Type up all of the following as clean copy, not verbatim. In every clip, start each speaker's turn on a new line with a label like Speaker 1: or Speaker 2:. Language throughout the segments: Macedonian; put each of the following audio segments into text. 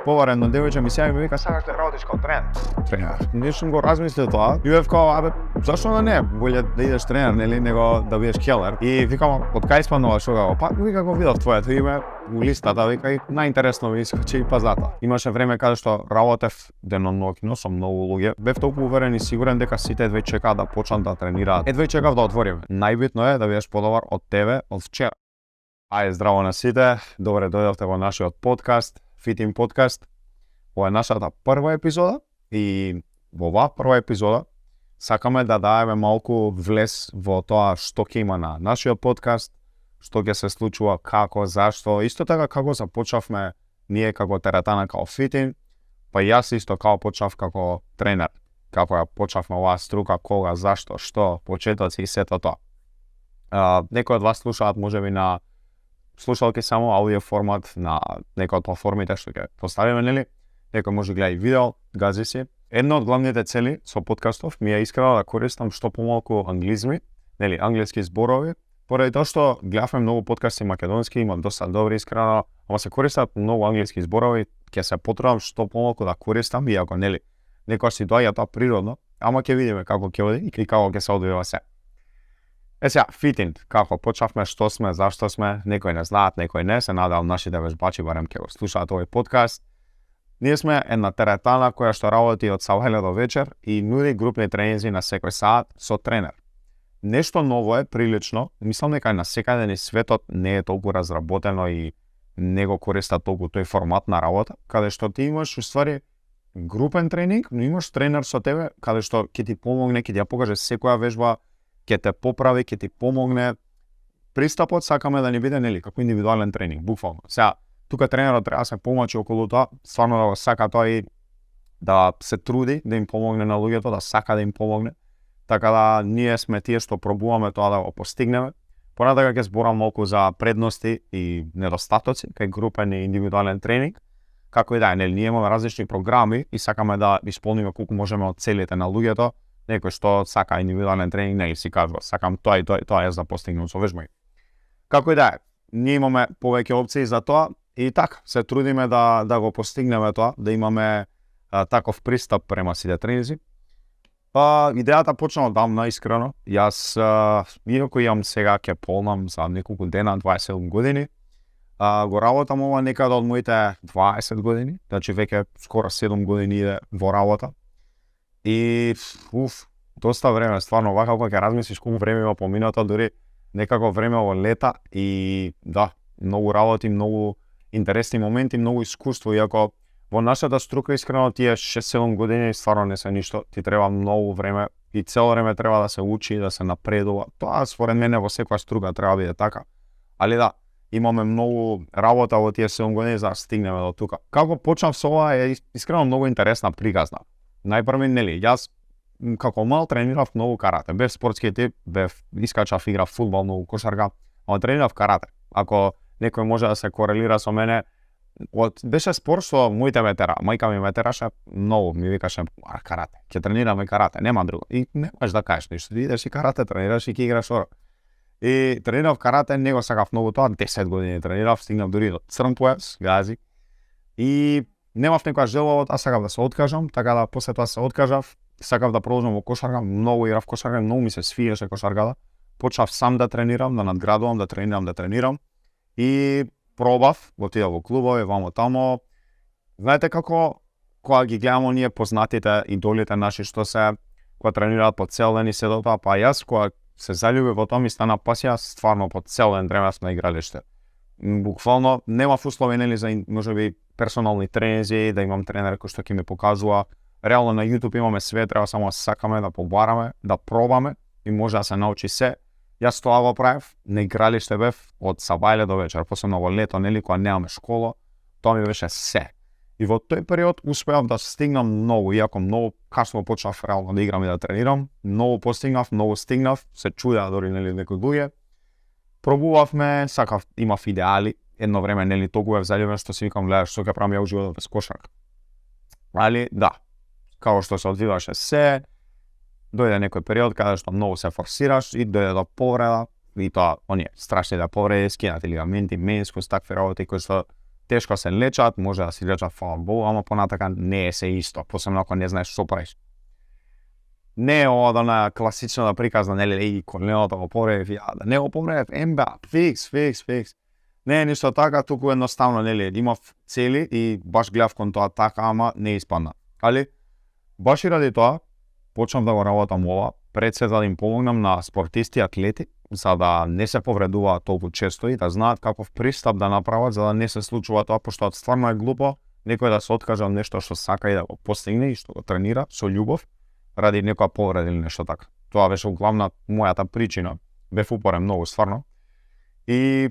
Speaker 1: поварено девојче ми сега ми вика сакаш да работиш како тренер. Не сум го размислил тоа. И бев као, абе, зашто да не? Боле да идеш тренер, нели, него да бидеш келер. И викам, од кај испаднува што како? Па вика го видов твоето име у листата, вика и најинтересно ми искочи и пазата. Имаше време каде што работев деноноќно со многу луѓе. Бев толку уверен и сигурен дека сите едвај чекаат да почнат да тренираат. Едвај чекав да отвориме. Најбитно е да бидеш подобар од тебе од вчера. Ајде, здраво на сите. Добре дојдовте во нашиот подкаст, Fit In подкаст. Ова е нашата прва епизода и во оваа прва епизода сакаме да даеме малку влез во тоа што ќе има на нашиот подкаст, што ќе се случува, како, зашто, исто така како започнавме ние како теретана, како Fit In, па јас исто како почнав како тренер, како ја почнавме оваа струка, кога, зашто, што, почетоци и сето тоа. Некои од вас слушаат можеби на слушалки само аудио формат на некои од платформите што ќе поставиме, нели? Некој може гледа и видео, гази си. Една од главните цели со подкастов ми е искрено да користам што помалку англизми, нели, англиски зборови, поради тоа што гледавме многу подкасти македонски, има доста добри искрено, ама се користат многу англиски зборови, ќе се потрудам што помалку да користам, иако нели, некој си доаѓа тоа природно, ама ќе видиме како ќе оди и како ќе се одвива се. Сега, Fit In, како почнавме, што сме, зашто сме, некои не знаат, некои не, се надевам нашите вежбачи барем ќе го слушаат овој подкаст. Ние сме една теретана која што работи од сабајле до вечер и нуди групни тренинзи на секој саат со тренер. Нешто ново е прилично, мислам дека на секаде ни светот не е толку разработено и не го користат толку тој формат на работа, каде што ти имаш уствари групен тренинг, но имаш тренер со тебе, каде што ќе ти помогне, ќе ти ја покаже секоја вежба, ќе те поправи, ќе ти помогне. Пристапот сакаме да ни биде, нели, како индивидуален тренинг, буквално. Сега, тука тренерот треба да се помачи околу тоа, стварно да го сака тоа и да се труди да им помогне на луѓето, да сака да им помогне. Така да ние сме тие што пробуваме тоа да го постигнеме. Понатака ќе зборам малку за предности и недостатоци кај групен и индивидуален тренинг. Како и да е, нели, ние имаме различни програми и сакаме да исполниме колку можеме од целите на луѓето. Некој што сака индивидуален тренинг, нели си кажува, сакам тоа и тоа јас да постигнам со вежбање. Како и да е, ние имаме повеќе опции за тоа и така се трудиме да го постигнеме тоа, да имаме таков пристап према сите тренинзи. Идејата почна одамна, искрено. Јас, иако имам сега ќе полнам за неколку дена 27 години, го работам ова некаде од моите 20 години, значи веќе скоро 7 години иде во работа. И доста време, стварно, вака кога ќе размислиш колку време има поминато, дури некако време во лета и да, многу работи, многу интересни моменти, многу искуство, иако во нашата струка искрено тие 6-7 години стварно не се ништо, ти треба многу време и цело време треба да се учи, да се напредува. Тоа според мене во секоја струка треба да биде така. Али да, имаме многу работа во тие 7 години за да стигнеме до тука. Како почнав со ова е искрено многу интересна пригазна. Најпрви, нели, јас како мал тренирав многу карате. Бев спортски тип, искачав, играв фудбал, многу кошарка, ама тренирав карате. Ако некој може да се корелира со мене, беше спорт што моите ме тера. Мајка ми ме тераше многу, ми викаше карате. Ќе тренираме карате, нема друго. И не можеш да кажеш ништо. Идеш и карате, тренираш и ќе играш оро. И тренирав карате, не го сакав многу тоа, 10 години тренирав, стигнав дури до црн појас, гази. И немав некоја желба, аз сакав да се откажам, така да после тоа се откажав, сакав да продолжам во кошарка, многу играв кошарка, многу ми се свиеше кошарката. Почнав сам да тренирам, да надградувам, да тренирам и пробав, отидов во клубови, вамо тамо. Знаете како кога ги гледаме ние познатите идолите наши што се кога тренираат по цел ден и се до тоа, па јас кога се заљубив во тоа ми стана пасија, стварно по цел ден тренирав на игралиште. Буквално немав услови, нели, за можеби персонални тренинзи, да имам тренер кој што ќе ми покажува. Реално на YouTube имаме све, треба само да сакаме, да побараме, да пробаме и може да се научи се. Јас тоа го правев, на игралиште бев од сабајле до вечер, посебно во лето, нели, кога немаме школа, тоа ми беше се. И во тој период успеав да стигнам многу, иако многу касно почнав реално да играм и да тренирам, многу постигнав, многу стигнав, се чудеа дори, нели, некои луѓе. Пробувавме, сакав, имав идеали, едно време, нели, толку бев заљубен што си викам, гледаш што ќе правам ја у животот без кошарка. Али, да, како што се одвиваше се, дојде некој период каде што многу се форсираш и дојде до повреда, и тоа, оние страшни да повреди, скинати лигаменти, менискус, такви работи кои што тешко се лечат, може да си лечат фала Богу, ама понатака не е се исто, посебно ако не знаеш што правиш. Не е ова да класична приказна, нели, коленото го поправив, да не го поправив, емба, фикс. Не е ништо така, туку едноставно, нели, имав цели и баш гледав кон тоа така, ама не испадна. Али, баш и ради тоа, почнав да го работам ова, пред се да им помогнам на спортисти, атлети, за да не се повредуваат толку често и да знаат каков пристап да направат за да не се случува тоа, пошто стварно е глупо некој да се откаже од нешто што сака и да го постигне и што го тренира со љубов ради некоја повреда или нешто така. Тоа беше главна мојата причина. Бев упорен многу стварно. И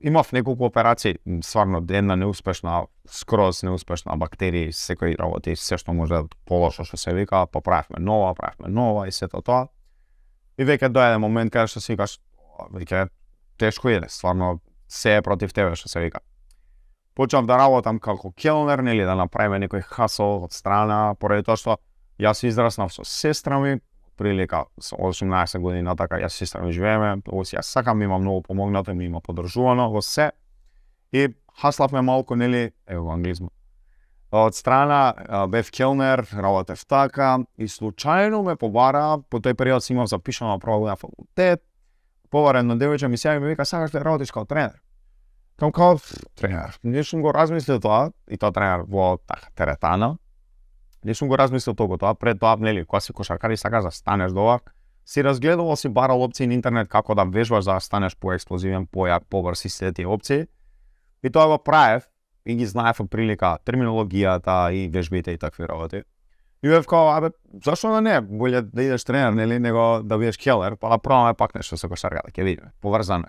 Speaker 1: имав неколку операции, стварно една неуспешна, скроз неуспешна, бактерии, секои работи, се што може полошо што се вика, поправивме нова и сето тоа. И веќе дојде момент каде што си викаш, веќе тешко иде, стварно се е против тебе што се вика. Почнав да работам како келнер, нели, да направиме некој хасол од страна, поради тоа што јас израснав со сестра ми, прилика со 18 години натака, јас сестра ми живееме, јас сакам, ми има многу помогнато, ми има подржувано во се. И хаславме малку, нели, ево англизмот. Од страна бев келнер, работев така и случајно ме побара, по тој период си имав запишано на прва година факултет, побара едно девојче ми се ми вика сакаш да работиш како тренер. Како тренер, не сум го размислил тоа, и тоа тренер во теретана. Не сум го размислил толку тоа, пред тоа, нели, кога си кошаркар и сакаш да станеш довак, си разгледувал, си барал опции на интернет како да вежбаш за да станеш поексплозивен, појак, побрз и сите тие опции. И тоа го правев и ги знаев од прилика терминологијата и вежбите и такви работи. И бев као, зашто да не, боле да идеш тренер, нели, него да бидеш келер, па да пробаме пак нешто со кошарката, ќе видиме, поврзано.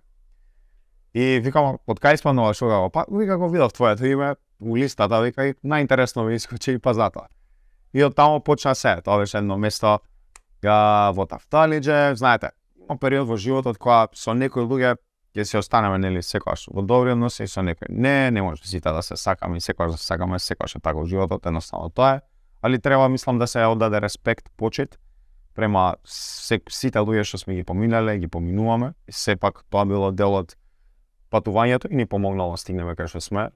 Speaker 1: И викам, од кај испаднува што го, па вика го видов твоето име у листата, вика и најинтересно ми искочи и па затоа. И од таму почна се, тоа беше едно место во Тафталиџе, знаете, има период во животот кога со некои луѓе ќе се останеме, нели, секогаш во добри односи, со некои не може сите да се сакаме и секогаш да се сакаме, секогаш е така во животот, едноставно тоа е, али треба, мислам, да се оддаде респект, почит према сите луѓе што сме ги поминале, ги поминуваме, и сепак тоа било дел од патувањето и ни помогнало да стигнеме кај што сме.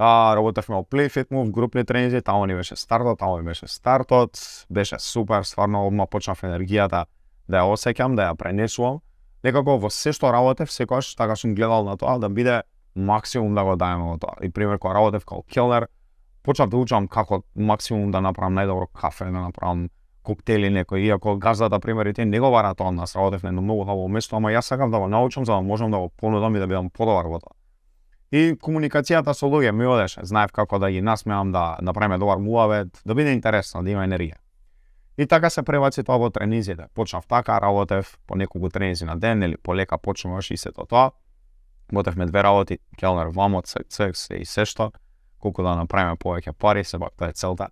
Speaker 1: Работевме во Playfit Move, групни тренинзи, таму ни беше стартот, беше супер, стварно одма почнав енергијата да ја осеќам, да ја пренесувам. Некако во се што работев, секогаш така сум гледал на тоа да биде максимум да го дајам во тоа. И пример кога работев како келнер, почнав да учам како максимум да направам најдобро кафе, да направам коктели некои, иако газдата примерите не го бара тоа од нас, работев на едно многу хубаво место, ама јас сакам да го научам за да можам да го понудам и да бидам подобар во тоа. И комуникацијата со луѓе ми одеше, знаев како да ги насмеам, да направиме добар муавет, да биде интересно, да има енергија. И така се пребаци тоа во тренизите. Почнав така, работев по неколку тренизи на ден, или полека почнуваш и сето тоа. Ботевме две работи, келнер вамо, секс и се што, колку да направиме повеќе пари, сепак тоа е целта.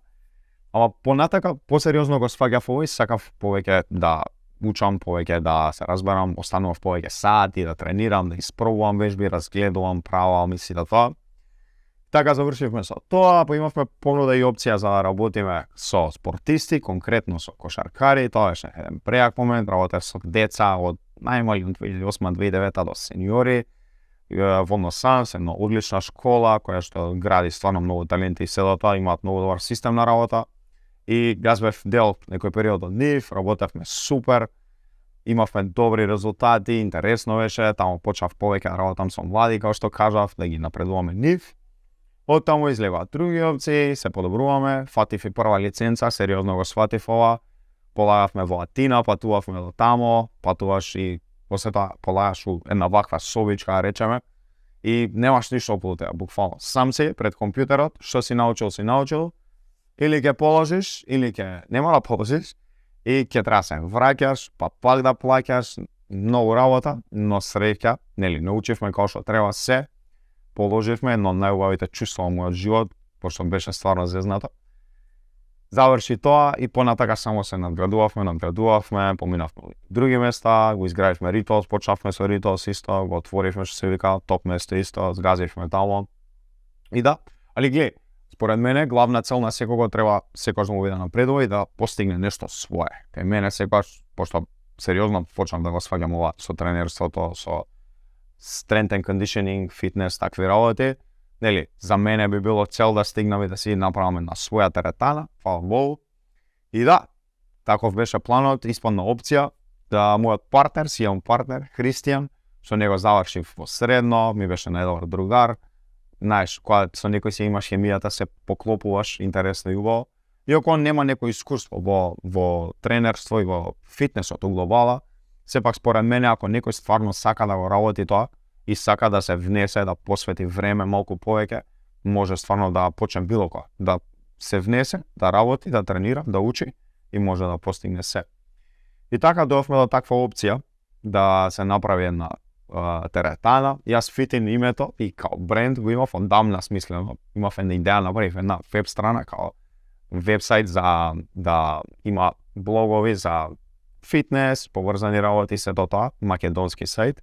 Speaker 1: Ама понатака, посериозно го сваѓав овој, сакав повеќе да учам, повеќе да се разберам, останував повеќе сати, да тренирам, да испробувам вежби, разгледувам, правам и сите тоа. Така завршивме со тоа, па имавме понуда и опција за да работиме со спортисти, конкретно со кошаркари, тоа беше еден прејак момент, работев со деца од најмали од 2008-2009 до сениори, во Носанс, една одлична школа која што гради стварно многу таленти и село тоа, имаат многу добар систем на работа. И јас бев дел некој период од нив, работевме супер, имавме добри резултати, интересно беше, таму почнав повеќе да работам со млади, како што кажав, да ги напредуваме нив. Од таму излегуваат други опции, се подобруваме, фатив и прва лиценца, сериозно го сватив ова, полагавме во Атина, патувавме до тамо, патуваш и после тоа полагаш у една ваква собичка, речеме, и немаш ништо околу теа, буквално. Сам си пред компјутерот, што си научил, или ќе положиш, или ќе нема да положиш, и ќе треба се враќаш, па пак да плаќаш, многу работа, но среќа, нели, научивме како што треба се, положивме едно од најубавите чувства во мојот живот, пошто беше стварно зезнато. Заврши тоа и понатака само се надградувавме, поминавме други места, го изградивме Ритолс, почнавме со Ритолс исто, го отворивме што се вика, топ место исто, згазивме таму. И да, али гледај, според мене главна цел на секого треба секогаш да му биде напредува и да постигне нешто свое. Кај мене секогаш, пошто сериозно почнав да го сваѓам ова со тренерството, со strength and conditioning, фитнес, такви работи, нели, за мене би било цел да стигнеме да си направиме на своја теретана, фала Богу. И да, таков беше планот, испадна опција да мојот партнер, си имам партнер, Христијан, со него завршив во средно, ми беше најдобар другар. Знаеш, кога со некој си имаш хемијата, се поклопуваш интересно и убаво. Иако он нема некој искуство во тренерство и во фитнесот у глобала, сепак според мене ако некој стварно сака да го работи тоа и сака да се внесе, да посвети време малку повеќе, може стварно да почне било кога, да се внесе, да работи, да тренира, да учи и може да постигне се. И така дојавме до таква опција да се направи една теретана. Јас Фитин името и као бренд го имав одамна смислено. Имав една идеја, направив една веб страна као вебсайт за да има блогови за фитнес, поврзани работи, се тоа, македонски сајт.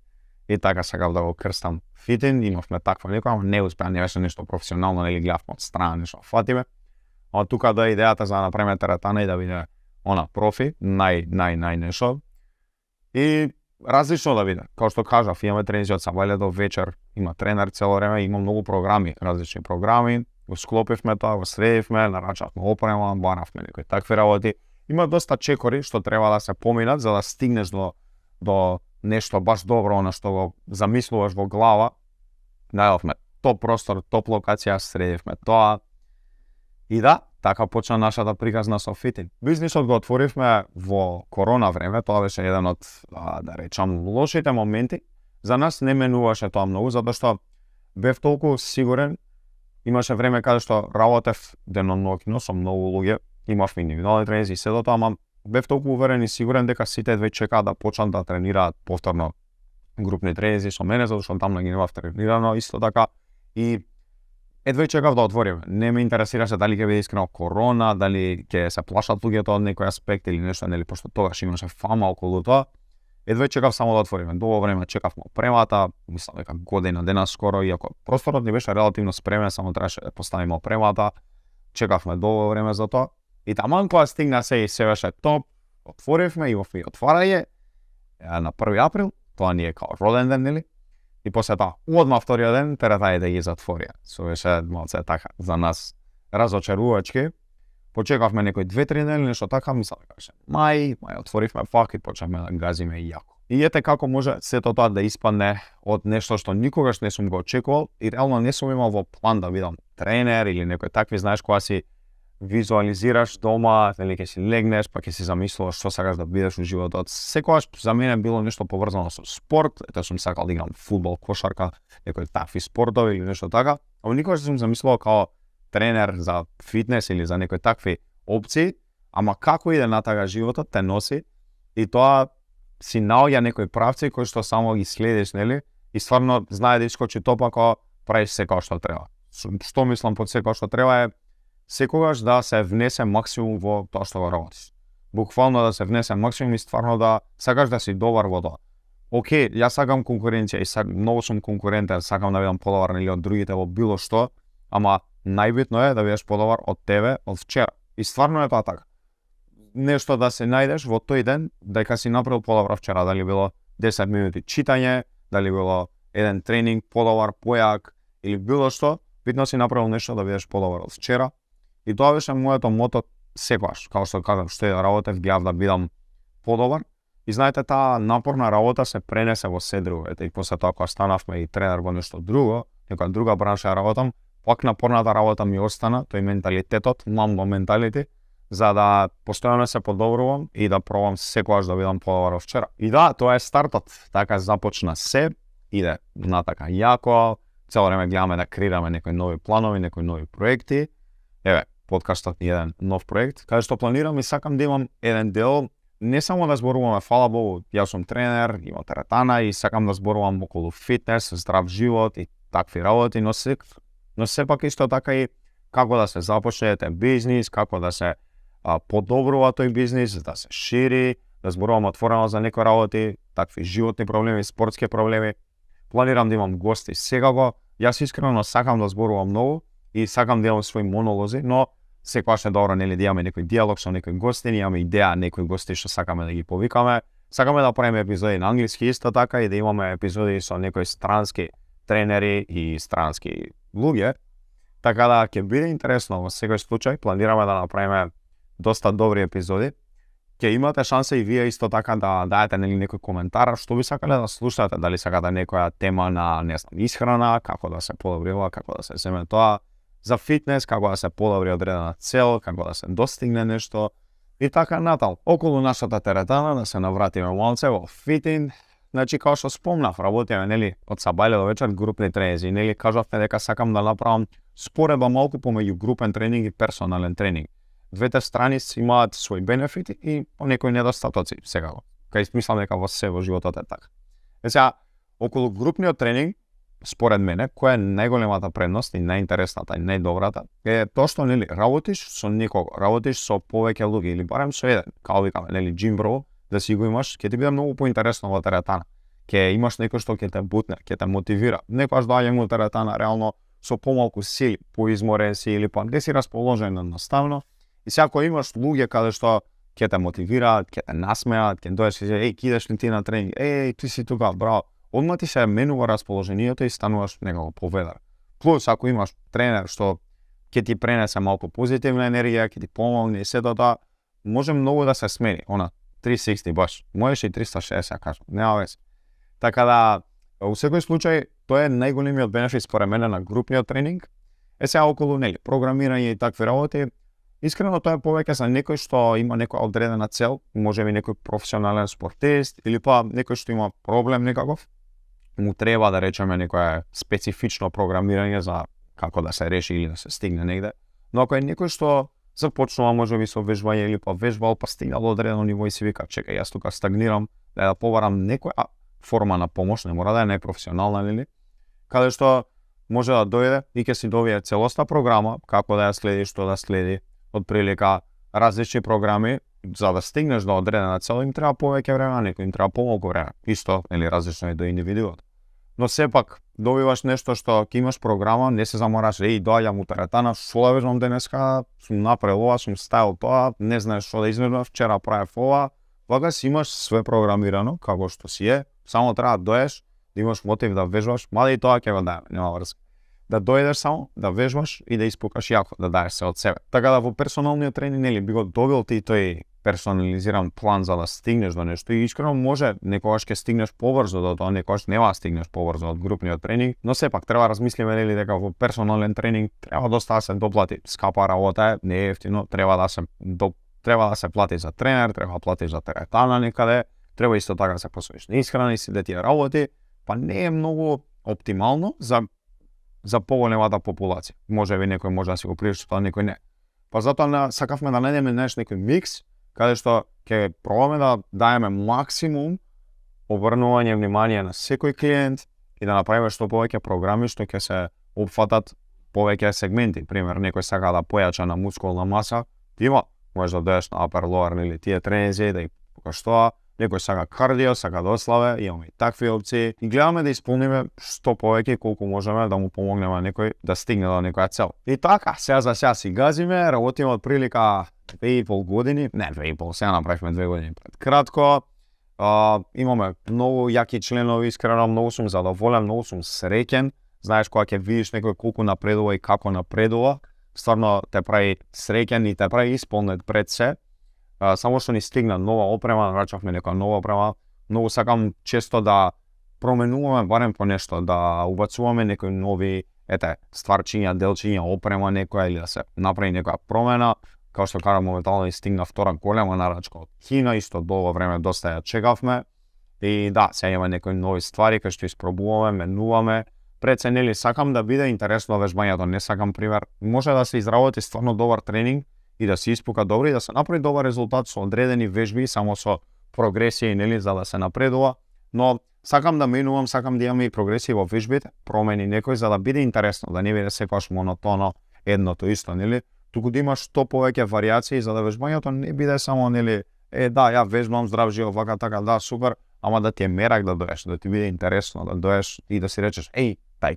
Speaker 1: И така сакав да го крстам Фитин, имавме таква некоја, ама не успеа, не беше нешто професионално, нели гледавме од страна нешто фатиме. А тука да идејата за да направиме теретана и да биде она профи, нај нешто. И различно да биде. Као што кажав, имаме тренинзи од сабајле до вечер, има тренер цело време, има многу програми, различни програми. Го склопивме тоа, го средивме, нарачавме опрема, баравме некои такви работи. Има доста чекори што треба да се поминат за да стигнеш до нешто баш добро, она што го замислуваш во глава. Најавме топ простор, топ локација, средивме тоа. И да, така почна нашата приказна со Фитин. Бизнисот го отворивме во корона време, тоа беше еден од, да речам, лошите моменти. За нас не менуваше тоа многу, затоа што бев толку сигурен. Имаше време каде што работев деноноќно со многу луѓе, имав индивидуални тренинзи и се до тоа, ама бев толку уверен и сигурен дека сите едве чекаат да почнат да тренираат повторно групни тренинзи со мене, затоа што таму ги немав тренирано исто така. И едве чекав да отвориме. Не ме интересираше дали ќе биде искрено корона, дали ќе се плашат луѓето од некој аспект или нешто, нели, пошто тогаш имаше фама околу тоа. Едве чекав само да отвориме. Долго време чекавме опремата, мислам дека година дена скоро, иако просторот ни беше релативно спремен, само требаше да поставиме опремата. Чекавме долго време за тоа. И таман кога стигна се и се беше топ, отворивме, имавме отварање на 1 април, тоа ни е као роден ден, нели? И после тоа, одма вториот ден, теретаните да ги затворија. Со беше малце така за нас разочарувачки. Почекавме некои 2-3 недели, нешто така, мислам дека беше мај отворивме пак и почнавме да газиме јако. И ете како може сето тоа да испадне од нешто што никогаш не сум го очекувал и реално не сум имал во план да бидам тренер или некој такви, знаеш, кога си визуализираш дома, нели ќе си легнеш, па ќе си замислуваш што сакаш да бидеш во животот. Секогаш за мене било нешто поврзано со спорт, ете сум сакал да играм фудбал, кошарка, некои такви спортови или нешто така, ама никогаш не сум замислувал као тренер за фитнес или за некои такви опции, ама како иде натага животот те носи и тоа си наоѓа некои правци кои што само ги следиш, нели? И стварно знае да искочи топа кога правиш секој што треба. Што мислам под секој што треба е секогаш да се внесе максимум во тоа што го работиш. Буквално да се внесе максимум и стварно да сакаш да си добар во тоа. Океј, јас сакам конкуренција и многу сум конкурентен, сакам да бидам подобар или од другите во било што, ама најбитно е да бидеш подобар од тебе од вчера. И стварно е тоа така. Нешто да се најдеш во тој ден дека си направил подобро вчера, дали било 10 минути читање, дали било еден тренинг подобар, појак или било што, битно си направил нешто да бидеш подобар од вчера. И тоа беше моето мото секогаш, како што кажам, што да работев, гледав да бидам подобар. И знаете, таа напорна работа се пренесе во се друго. И после тоа кога станавме и тренер во нешто друго, некоја друга бранша работам, пак напорната работа ми остана, тој менталитетот, мамбо менталити, за да постојано се подобрувам и да пробам секогаш да бидам подобар од вчера. И да, тоа е стартот. Така започна се, иде натака јако, цело време гледаме да креираме некои нови планови, некои нови проекти. Еве, подкастот е еден нов проект, каде што планирам и сакам да имам еден дел, не само да зборуваме, фала Богу, јас сум тренер, имам теретана и сакам да зборувам околу фитнес, здрав живот и такви работи, но сепак исто така и како да се започне бизнис, како да се подобрува тој бизнис, да се шири, да зборувам отворено за некои работи, такви животни проблеми, спортски проблеми. Планирам да имам гости секако. Јас искрено сакам да зборувам многу и сакам да имам свои монолози, но секогаш е добро, нели, да имаме некој диалог со некои гости, имаме идеја некои гости што сакаме да ги повикаме. Сакаме да правиме епизоди на англиски исто така и да имаме епизоди со некои странски тренери и странски луѓе, така да ќе биде интересно во секој случај. Планираме да направиме доста добри епизоди. Ќе имате шанса и вие исто така да даете некој коментар, што би сакале да слушате, дали сакате некоја тема на, не знам, исхрана, како да се подобри ова, како да се земе тоа, за фитнес, како да се подобри одредена цел, како да се достигне нешто и така натаму. Околу нашата теретана да се навратиме малце во фитинг. Значи, како што спомнав, работиме, нели, од сабајле до вечер групни тренинзи, нели, кажавме дека сакам да направам споредба малку помеѓу групен тренинг и персонален тренинг. Двете страни си имаат своји бенефити и некои недостатоци сега. Кај смислам дека во се во животот е така. Сега, околу групниот тренинг, според мене, која е најголемата предност и најинтересната и најдобрата, е тоа што, нели, работиш со некого, работиш со повеќе луѓе или барем со еден, као викаме, нели, Jim Bro, да си го имаш, ќе ти биде многу поинтересно во теретана. Ќе имаш некој што ќе те бутне, ќе те мотивира. Некојаш доаѓаме во теретана реално со помалку сили, поизморен си или па не си расположен едноставно. И сега кога имаш луѓе каде што ќе те мотивираат, ќе те насмеат, ќе дојдеш и кажеш, кидеш ли ти на тренинг? Ти си тука, браво. Одма ти се менува расположението и стануваш некако поведар. Плюс ако имаш тренер што ќе ти пренесе малку позитивна енергија, ќе ти помогне и сето тоа, може многу да се смени. 360 баш. Можеш и 360, кажам. Нема вез. Така да, во секој случај, тоа е најголемиот бенефит според мене на групниот тренинг. Сега околу нели програмирање и такви работи. Искрено тоа е повеќе за некој што има некоја одредена цел, можеби некој професионален спортист или па некој што има проблем некаков. Му треба да речеме некое специфично програмирање за како да се реши или да се стигне негде. Но ако е некој што започнува можеби со вежбање или па вежбал па стигнал до одредено ниво и си вика, чекај, јас тука стагнирам, да побарам некоја форма на помош, не мора да е непрофесионална нели, каде што може да дојде и ќе си добие целоста програма, како да ја следи, што да следи, од прилика различни програми, за да стигнеш до одредена цел им треба повеќе време, некој им треба помалку време. Исто, или различно е до индивидуот. Но сепак добиваш нешто што ќе имаш програма, не се замораш, доаѓам у теретана, што да вежбам денеска, сум направил ова, сум ставил тоа, не знаеш што да измерам, вчера правев ова. Вака си имаш све програмирано, како што си е, само треба да доеш, да имаш мотив да вежбаш, мада и тоа ќе го даде, нема врска. Да дојдеш само, да вежбаш и да испукаш јако, да даеш се од себе. Така да во персоналниот тренинг нели би го добил ти тој персонализиран план за да стигнеш до нешто и искрено може некогаш ќе стигнеш побрзо до тоа, некогаш нема да стигнеш побрзо од групниот тренинг, но сепак треба размислиме нели дека во персонален тренинг треба доста да се доплати, скапа работа е, не е ефтино, треба да се плати за тренер, треба да платиш за теретана некаде, треба исто така да се посветиш на исхрана и сите тие работи, па не е многу оптимално за поголемата популација. Можеби некој може да си го приличи тоа, некој не. Па затоа сакавме да најдеме некој микс каде што ќе пробаме да даеме максимум обрнување внимание на секој клиент и да направиме што повеќе програми што ќе се опфатат повеќе сегменти. Пример, некој сака да појача на мускулна маса, има, можеш да дојдеш на upper lower или тие тренинзи да ја покажеш тоа. Некој сака кардио, сака да ослабе, имаме и такви опции и гледаме да исполниме што повеќе и колку можеме да му помогнеме некој да стигне до некоја цел. И така, сега за сега си газиме, работиме од прилика 2,5 години, не 2,5, сега направивме 2 години пред кратко. Имаме многу јаки членови, искрено многу сум задоволен, многу сум среќен. Знаеш кога ќе видиш некој колку напредува и како напредува, стварно те прави среќен и те прави исполнет пред се. Само што ни стигна нова опрема, нарачавме некоја нова опрема, многу сакам често да променуваме барем по нешто, да убацуваме некои нови стварчиња, делчиња, опрема некоја или да се направи некоја промена. Као што кажам, моментално ни стигна втора голема нарачка од Кина, исто долго време доста ја чекавме. И да, сега има некои нови ствари кои што испробуваме, менуваме. Пред се нели сакам да биде интересно вежбањето, не сакам пример, може да се изработи стварно добар тренинг и да се испука добро и да се направи добар резултат со одредени вежби, само со прогресија нели за да се напредува, но сакам да менувам, сакам да имаме и прогресија во вежбите, промени некои за да биде интересно, да не биде секогаш монотоно едното исто, нели? Туку да имаш што повеќе варијации за да вежбањето не биде само нели да, ја вежбам здрав живот вака така, да, супер, ама да ти е мерак да доеш, да ти биде интересно, да доеш и да си речеш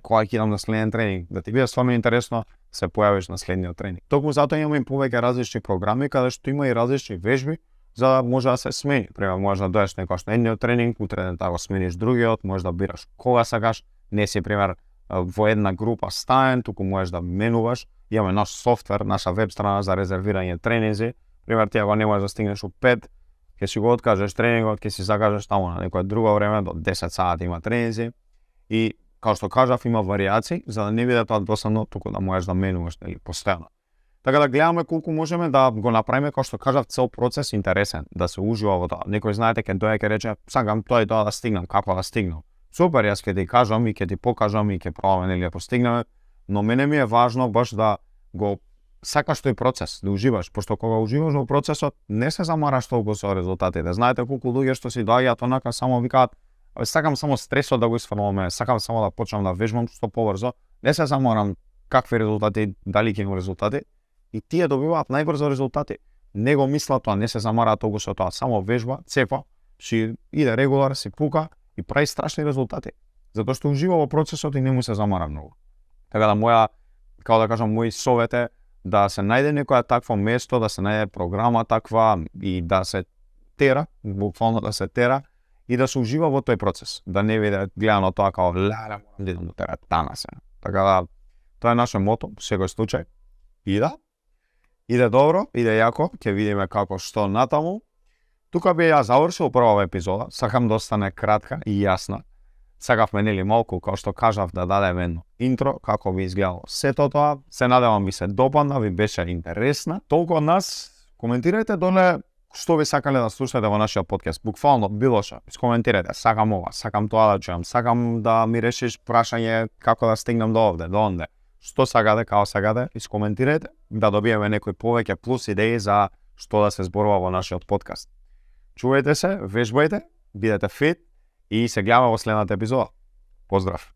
Speaker 1: кога ќе идам на следен тренинг, да ти биде стварно интересно, се појавиш на следниот тренинг. Токму затоа имаме и повеќе различни програми каде што има и различни вежби за да може да се смени. Пример, можеш да доеш некојаш на едниот тренинг, утре ден го смениш другиот, можеш да бираш кога сакаш, не си пример во една група стаен, туку можеш да менуваш. Имаме наш софтвер, наша веб страна за резервирање тренинзи. Пример, ти ако не можеш да стигнеш у 5, ќе си го откажеш тренингот, ќе си закажеш таму на некое друго време, до 10 сати има тренинзи. И, како што кажав, има варијации, за да не биде тоа досадно, туку да можеш да менуваш или постојано. Така да гледаме колку можеме да го направиме, како што кажав, цел процес интересен, да се ужива во тоа. Некој, знаете, ќе дојде ќе рече, сакам тоа и тоа да стигнам, како да стигнам. Супер, јас ќе ти кажам и ќе ти покажам и ќе пробаме или да постигнеме, но мене ми е важно баш да го сакаш тој процес, да уживаш, пошто кога уживаш во процесот, не се замараш толку со резултатите. Знаете колку луѓе што си доаѓаат онака само викаат, сакам само стресот да го исфрламе, сакам само да почнам да вежбам што побрзо, не се замарам какви резултати, дали ќе имам резултати, и тие добиваат најбрзо резултати. Не го мислат тоа, не се замараат толку со тоа, само вежба, цепа, си иде регулар, си пука и прави страшни резултати. Затоа што ужива во процесот и не му се замара многу. Така да моја, како да кажам, мој совет е да се најде некоја такво место, да се најде програма таква и да се тера, буквално да се тера и да се ужива во тој процес. Да не биде гледано тоа како леле, морам да идам до теретана се. Така да тоа е наше мото, секој случај. И да, иде добро, иде јако, ќе видиме како што натаму. Тука би ја завршил прва епизода, сакам да остане кратка и јасна. Сакавме нели малку, како што кажав, да дадеме едно интро, како би изгледало сето тоа. Се надевам ви се допадна, ви беше интересна. Толку од нас, коментирајте доле што ви сакале да слушате во нашиот подкаст. Буквално било што, искоментирајте, сакам ова, сакам тоа да чуам, сакам да ми решиш прашање како да стигнам до овде, до онде. Што сакате, како сакате, искоментирајте, да добиеме некои повеќе плюс идеи за што да се зборува во нашиот подкаст. Чувајте се, вежбајте, бидете фит и се гледаме во следната епизода. Поздрав!